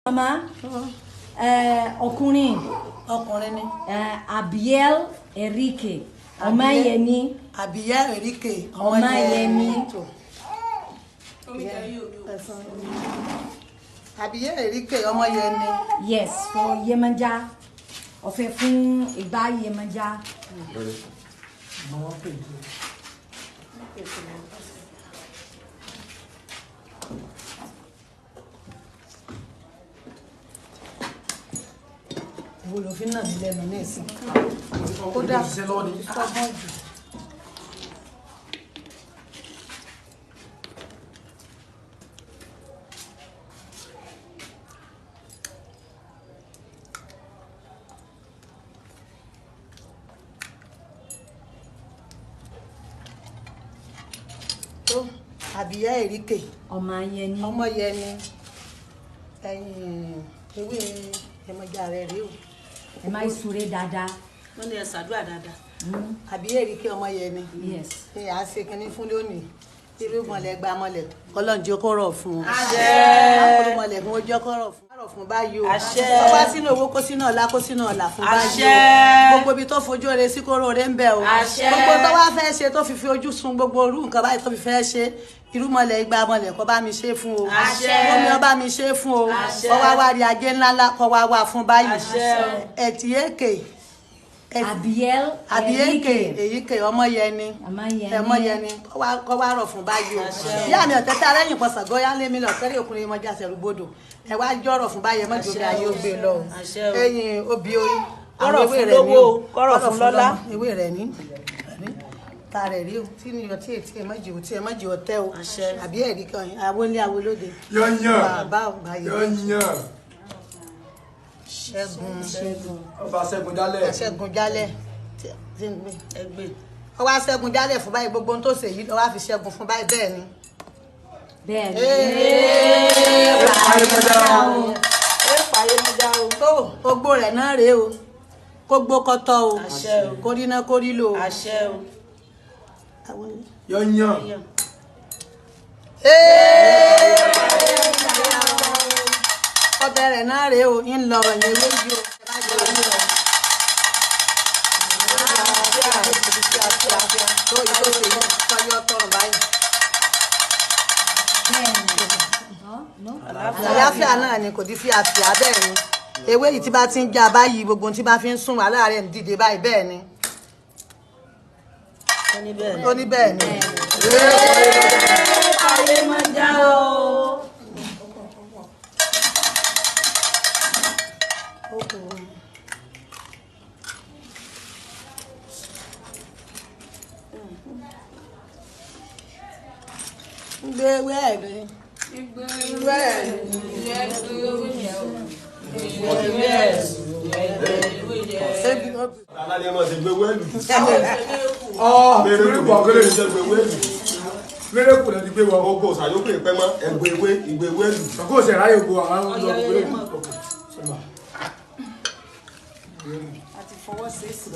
Mama, ọkùnrin. Ọkùnrin ni. Abiel Enrique Ọmọyẹmí. Àbíyẹ́ Èríkè. Ọmọyẹmí. Àbíyẹ́ Èríkè Ọmọyẹmí. Yes, for Yemanja. Ọ̀fẹ́ fún ìgbà Yemanja. Ìwo ló fi ń nà mí lẹ́nu ní ìsìn. Kódà sọ́gbọ́n jù. Tó Àbíyẹ́ Èríkè Ọmọyẹmí. Ọmọyẹmí, ẹ̀yìn ewé Yemọja rẹ rèé o. Ẹ máa súre dáadáa. Wọ́n ní ẹ ṣàdúrà dáadáa. Àbíyẹ́ Èríkè Ọmọyẹmí Yes. ni à ń ṣe kinní fún lónìí, irú mọ̀lẹ́ gba mọ̀lẹ́, Ọlọ́run jẹ́ kó rọ̀ fún un. Àkókò mọ̀lẹ́ kó jẹ́ kó rọ̀ fún un fún báyìí o. Àṣẹ. Ó wá sínú owó, kó sínú ọ̀la, kó sínú ọ̀la fún báyìí o. Àṣẹ. Gbogbo ibi tó fojú rẹ̀ sí kóró rẹ̀ ń bẹ o. Àṣẹ. Gbogbo tó wá fẹ́ ṣe tó fi fi ojú sun gbogbo orú nǹkan báyìí tó fi fẹ́ ṣe, irú mọ̀lẹ́ igba mọ̀lẹ́ kó bá mi ṣe fún o. Àṣẹ. Omi ọba mi ṣe fún o. Àṣẹ. Kó wá wá rí ajé ńláńlá, kó wá wá fún báyìí. Àṣẹ. Ẹ̀tì èkè. Abiel Àbíyèké Enrique Èyíkè Ọmọyẹni. Ọmọyẹmí. Ọmọyẹni kọ́ wá rọ̀ fún báyìí o. Ìyá mi ọ̀tẹ́tẹ́ arẹ́yìn pọ̀ sàgọ́ yá lé mi lọ sẹ́rí òkùnrin Yemọja sẹ̀rúgbodò. Ẹ wá jọ̀rọ̀ fún báyìí, ẹ má jòbi ayé ó gbé lọ o. Àṣẹ o. Ẹ̀yin obì orí. Kọ́rọ̀ Àwọn ewé fún rẹ̀ ní lówó o. o, kọ́rọ̀ fún lọ́lá. lọ́mọ, ewé rẹ̀ ní. Ta rẹ̀ rí o, tí ni ọtí ètí ẹ má jì o, tí ẹ má jì ọtẹ o. Àṣẹ. Àbí ẹ̀rí kan, awolé awolóde. Yọ̀nyàn. Bàbá ò báyìí. Yọ̀nyàn. Ṣẹ́gun. Ṣẹ́gun. Ọba Ṣẹ́gun Dálẹ̀. Ṣẹ́gun Jálẹ̀. Tí ń gbé Ẹgbẹ́. ó wá ṣẹ́gun jálẹ̀ fún báyìí, gbogbo ohun tó ṣe yìí ló wá fi ṣẹ́gun fún báyìí, bẹ́ẹ̀ ni. Bẹ́ẹ̀ ni. Ayémọ́já o. Ẹ pààyè mọ́já o. Tó ogbó rẹ̀ náà rèé o, kó gbó kọ́tọ́ o. Àṣẹ o. Kó ríná kó rí lò o. Àṣẹ o. Yọ̀nyàn. Ọbẹ̀ rẹ̀ náà rèé o, ń lọ ẹ̀yìn ewé yìí o. Tó yìí tó ṣe yìí tọ́jú ọtọrùn báyìí. Bẹ́ẹ̀ ni. No? Àlàáfíà náà ni, kò di fíafíà, bẹ́ẹ̀ ni. Ewé yìí tí bá ti ń já báyìí, gbogbo ohun tí bá fi ń sùn wàhálà rẹ̀ ń dìde báyìí, bẹ́ẹ̀ ni. Wọ́n ní bẹ́ẹ̀ ni. Ó ní bẹ́ẹ̀ ni. Pààyè mọ́já o. Gbé wẹ́ẹ̀lì. Wẹ́ẹ̀lì. Alálẹ́ máa ṣe gbé wẹ́lù. Ọ́ mẹ́rẹ́kù ọ̀gẹ́lẹ̀ ṣe gbé wẹ́lù. mẹ́rẹ́kù lọ ti gbé wọ. Ogo ṣàyókè pẹ́ mọ́ ẹgbẹ́ ewé ìgbé wẹ́lù. Sọ̀kò ṣe ráyè go àwọn ọmọ ọgbẹ́ rẹ̀. A ti fọwọ́ sí sí.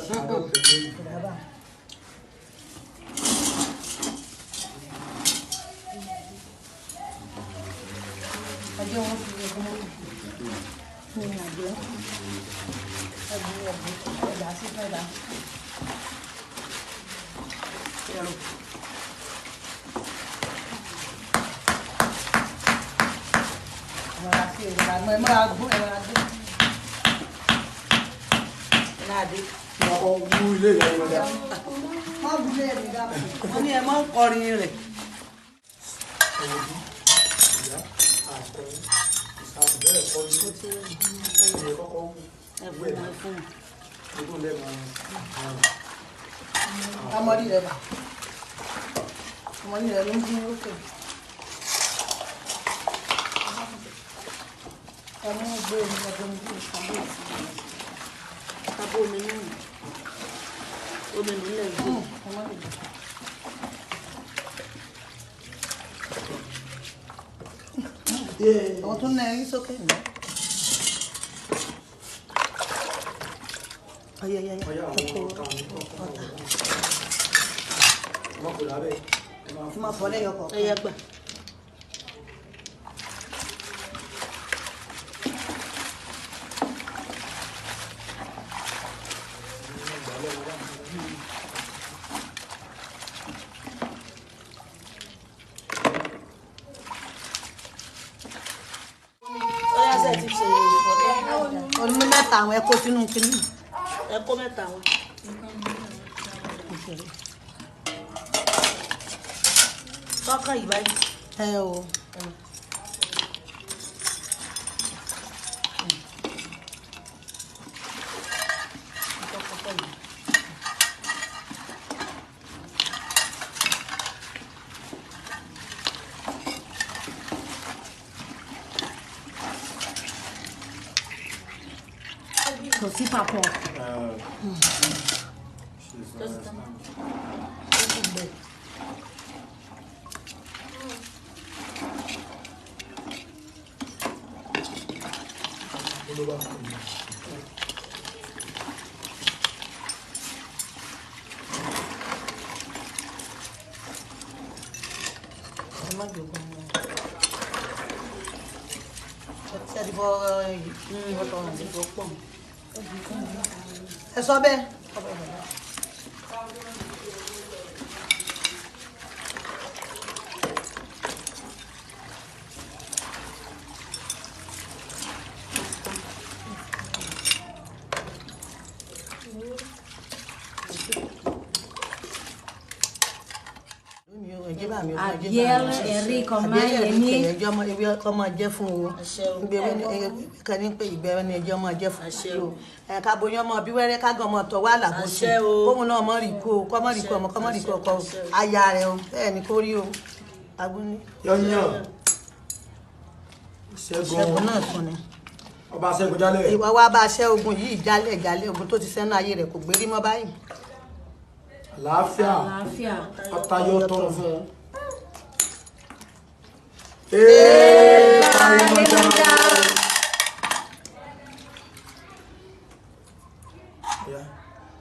Ọkọ̀ wú ilé ìyá Yemọja. Wọ́n ní ẹ máa ń kọrin rẹ̀. Ìyá àkọrin ìsàkùn bẹ́ẹ̀ kọ́ ní ìyẹn kọ́kọ́ wú. Ẹ fún wọn, ẹ fún wọn. Gbogbo lẹ́nu Ọmọdé rẹ̀ bà. Ọmọdé rẹ̀ ló ń gún lókè. Ẹ mú gbé omi ọdún ní ìsàlẹ̀ ìsìnkú. Kábó omi nínú. Omi nílẹ̀ yìí. Àwọn tó ń na ẹyin sókè ní. Ọyẹ ọyá àwọn ọkọ ọ̀tá ọ̀tá. Wọ́n kò lábẹ́ ẹ máa máa fọ lẹ́yọ kọ̀ọ̀kan. Ẹyẹ gbà. Ṣé ti ṣe ìfọ̀tọ́? Oní mẹ́ta àwọn ẹ̀kọ́ sínú kínní. Ẹ kó mẹ́ta wọn. Tọ́kàn yìí báyìí. Ẹ o. Kò sí papọ̀. Ẹ má jogún wọn. Ṣé ẹ ti fọ ọtọ ọ̀hún? Ẹ sọ bẹ́ẹ̀. Abiel Enrique Ọmáyẹmí. Ẹjọ́ ọmọ ewé ọkọ máa jẹ́ fún o. Ìgbẹ́wẹ́ ni kan ní pé ìgbẹ́wẹ́ ni ẹjọ́ máa jẹ́ fún o. Ẹ̀ka boyan ọmọ bí wẹ́rẹ́ kágan ọmọ tọ̀ wá làbó sí. Kóhun náà mọ̀ rí kó o, kọ́ mọ̀ rí kó ọmọ, kọ́ mọ̀ rí kó ọkọ o. Aya rẹ̀ o, bẹ́ẹ̀ ni kó rí o. Agbóní. Yọ̀nyàn. Ṣẹ́gun. Ṣẹ́gun náà tún ni. Ọba Ṣẹ́gun jálẹ̀. Ìwà wa bá aṣẹ́ ogun yìí jálẹ̀ jálẹ̀ ogun tó ti sẹ́nu ayé rẹ̀ kò gbérí mọ́ báyìí. Àlàáfíà. Àlàáfíà. Ọ̀tayọ̀ tọrọ fún un. Ee, Iyemọja. Ọya,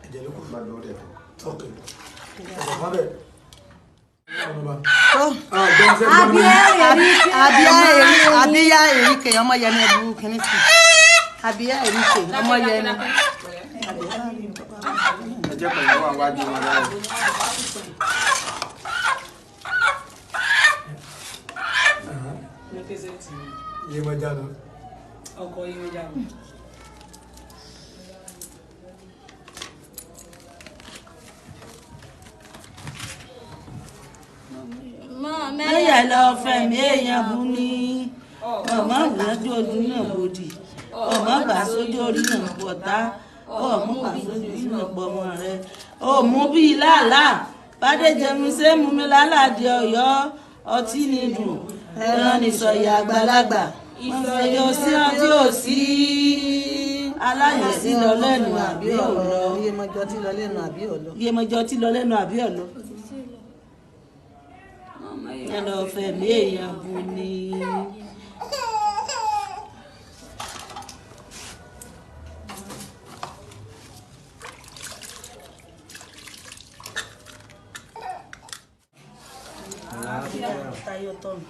ẹ̀jẹ̀ ló kù. Ok. Ẹ̀jẹ̀ fún abẹ. Ọ̀nà Tó. Abiel Enrique Abiya Erike ọmọ yẹni ẹbú kìíní sí. Abiya Erike ọmọ yẹni. Ẹ jẹ́ pẹ̀lú àwọn àwájú wọn báyìí. Ní kẹsẹ̀tì Iyemọja nù. ọkọ̀ Iyemọja nù. Lẹ́yà lọ fẹ̀mí èèyàn bú ní ọmọ ìwájú ojú náà bòdì ọmọ bá sójú orí náà pọ̀tá ọmọ bá sójú orí náà pọ̀mọ rẹ òmù bíi làálàá bàdéjẹmi ṣé mú mi lálàdé Ọ̀yọ́ ọtí ni dùn ẹran ní sọyà àgbàlagbà ìfẹyọ sí ọtí òsì aláyẹsí lọ lẹ́nu àbí ọlọ Iyemọja tí lọ lẹ́nu àbí ọ̀lọ́. Iyemọja tí lọ lẹ́nu àbí ọlọ ẹ lọ fẹ̀mí èèyàn bù ni. Tayọ̀ tọ̀nù.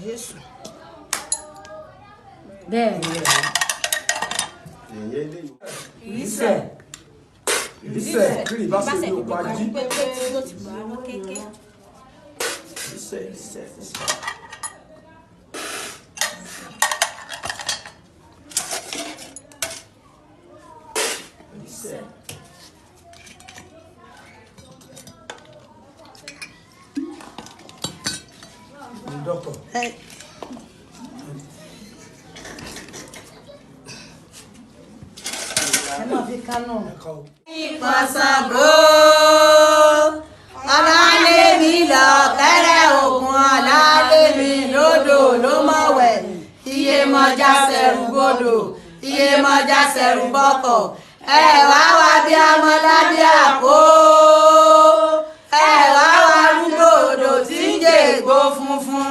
Jésù. Bẹ́ẹ̀ ni. Ìrísẹ̀. Ìrísẹ̀ kiri bá ṣe ní òkú ají. Ìrísẹ̀ ìrísẹ̀ ìrísẹ̀. Ìrísẹ̀. Dọ́kítọ̀. Ẹ ẹ máa fi kánú. Ẹ̀ka o. Ìpàṣàgò ọ̀làlẹ́ mi lọ kẹ́rẹ́ òkun ọ̀làlẹ́ mi lódò ló mọ̀ wẹ̀ Iyemọja sẹ̀rù bodò Iyemọja sẹ̀rù bọkọ̀ ẹ wá wá bí amọ̀lábí àpò ẹ wá wá rúgbò odò tí ń jẹ ègbò funfun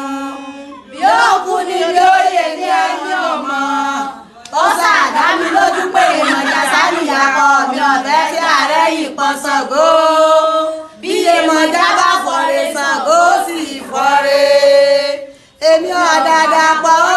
bí ó kú ni bí ó yè ní ẹni ọmọ ó ṣàdá mi lójú pé Iyemọja sálùyàkọ mi ọ̀fẹ́ tí ààrẹ yìí pọn Ṣàngó bí Iyemọja bá fọre Ṣàngó sì fọre èmi ọ̀dàdà pọ̀.